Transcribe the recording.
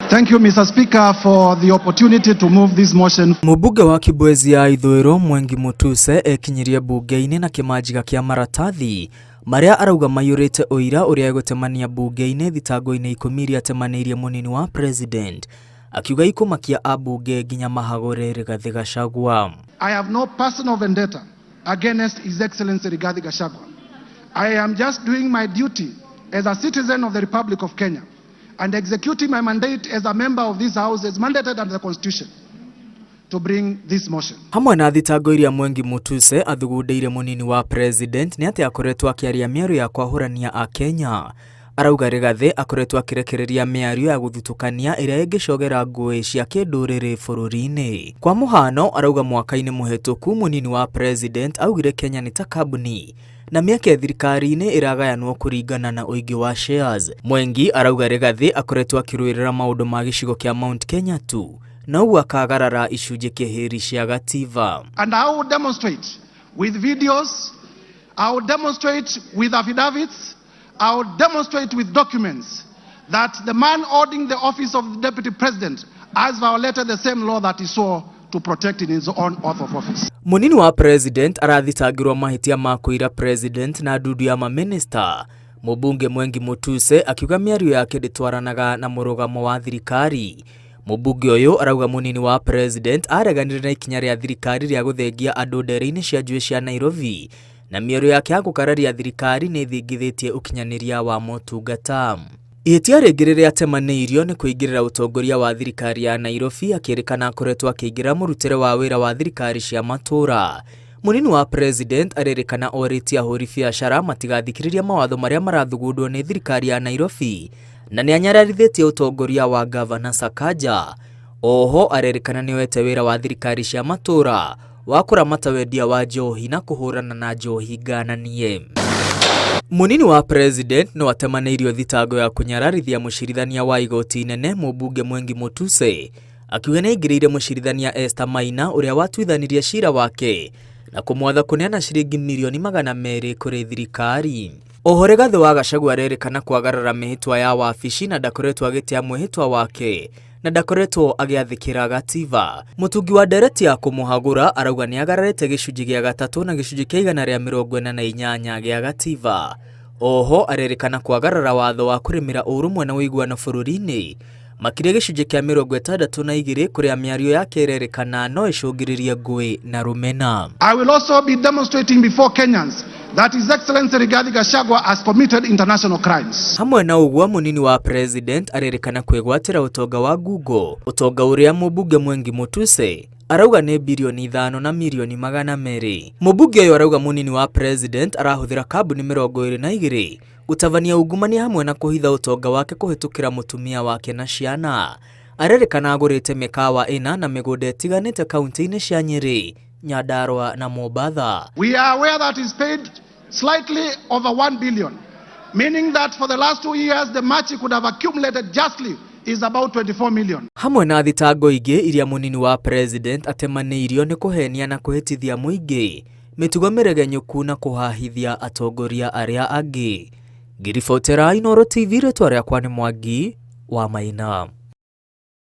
Thank you, Mr. Speaker, for the opportunity to move this motion. Mũmbunge wa Kibwezi ya Ithũĩro Mwengi Mutuse ekinyirie mbunge-inĩ na kĩmanjĩka kĩa maratathi marĩa arauga maiyũrĩte ũira ũrĩa egũtemania mbunge-inĩ thitango-inĩ ikũmi iria atemanĩirie mũnini wa president akiuga ikũmakia ambunge nginya mahagũre Rigathĩ Gachagua. I have no personal vendetta against His Excellency Rigathi Gachagua. I am just doing my duty as a citizen of the Republic of Kenya and executing my mandate as a member of this House as mandated under the Constitution to bring this motion. Hamwe na thitango iria Mwengi Mutuse athugundĩire mũnini wa president nĩ atĩ akoretwo akĩaria mĩario ya kwahũrania Akenya. Arauga Rigathĩ akoretwo akĩrekereria mĩario ya gũthutũkania ĩrĩa ĩngĩcogera ngũĩ cia kĩndũrĩrĩ bũrũri-inĩ. Kwa mũhano, arauga mwaka-inĩ mũhetũku mũnini wa president augire Kenya nĩ ta kambuni na mĩeke thirikari-inĩ ĩragayanwo kũringana na ũingĩ wa shares. Mwengi arauga Rigathĩ akoretwo akĩrũĩrĩra maũndũ ma gĩcigo kĩa Mount Kenya tu na ũguo akagarara icunjĩ kĩhĩri cia gatiba. And I will demonstrate with videos, I will demonstrate with affidavits, I will demonstrate with documents that the man holding the office of the deputy president has violated the same law that he swore to protect in his own oath of office. Mũnini wa president arathitangirwo mahĩtia ma kũira president na ndundu ya maminista. Mũmbunge Mwengi Mutuse akiuga mĩario yake ndĩtwaranaga na mũrũgamo wa thirikari. Mũmbunge ũyũ arauga mũnini wa president areganire na ikinya rĩa thirikari rĩa gũthengia andũ ndere-inĩ cia njuĩ cia Nairobi na mĩario yake ya gũkararia thirikari nĩ ĩthingithĩtie ũkinyanĩria wa motungata. Ihĩtia rĩngĩ rĩrĩa atemanĩirio nĩ kũingĩrĩra ũtongoria wa thirikari ya Nairobi akĩrĩkana akoretwo akĩingĩra mũrutĩre wa wĩra wa thirikari cia matũũra. Mũnini wa president arerĩkana orĩtie ahũri biacara matigathikĩrĩria mawatho marĩa marathugundwo nĩ thirikari ya Nairobi na nĩ anyararithĩtie ũtongoria wa gavana Sakaja. Oho arerĩkana nĩoete wĩra wa thirikari cia matũũra wa kũramata wendia wa njohi na kũhũrana na njohi ngananie. Mũnini wa president no atemanĩirio thitango ya kũnyararithia mũcirithania wa igoti inene mũmbunge Mwengi Mutuse akiuga nĩaingĩrĩire mũcirithania Esther Maina ũrĩa watuithanirie cira wake na kũmwatha kũneana ciringi mirioni 200 kũrĩ thirikari. Oho Rigathĩ wa Gachagua arerĩkana kwagarara mĩhĩtwa ya wabici na ndakoretwo agĩtĩa mwĩhĩtwa wake na ndakoretwo agĩathĩkĩra gatiba. Mũtungi wa ndereti ya kũmũhagũra arauga nĩagararĩte gĩcunjĩ gĩa gatatũ na gĩcunjĩ kĩa 148 gĩa gatiba. Oho arerĩkana kwagarara watho wa kũrĩmĩra ũrũmwe na ũiguano bũrũri-inĩ makĩria gĩcunjĩ kĩa 62 kũrĩa mĩario yake ĩrerĩkana no ĩcũngĩrĩrie ngũĩ na rũmena. I will also be demonstrating before Kenyans that His Excellency Rigathi Gachagua has committed international crimes. Hamwe na ũguo mũnini wa president arerĩkana kwĩgwatĩra ũtonga wa Google, ũtonga ũrĩa mũmbunge Mwengi Mutuse arauga nĩ birioni 5 na mirioni 200. Mũmbunge ũyũ arauga mũnini wa president arahũthĩra kambuni 22 gũtabania ungumania hamwe na kũhitha ũtonga wake kũhĩtũkĩra mũtumia wake na ciana. Arerĩkana agũrĩte mĩkawa ĩna na mĩgũnda ĩtiganĩte kaunti-inĩ cia Nyĩrĩ, Nyandarua na Mombatha. We are aware that he's paid slightly over 1 billion, meaning that for the last 2 years the much he could have accumulated justly is about 24 million. Hamwe na thitango ingĩ iria mũnini wa president atemanĩirio nĩ kũhenia na kũhĩtithia mũingĩ, mĩtugo mĩregenyũku na kũhahithia atongoria arĩa angĩ. Ngĩribotera Inooro TV rĩtwa rĩakwa nĩ Mwangi wa Maina.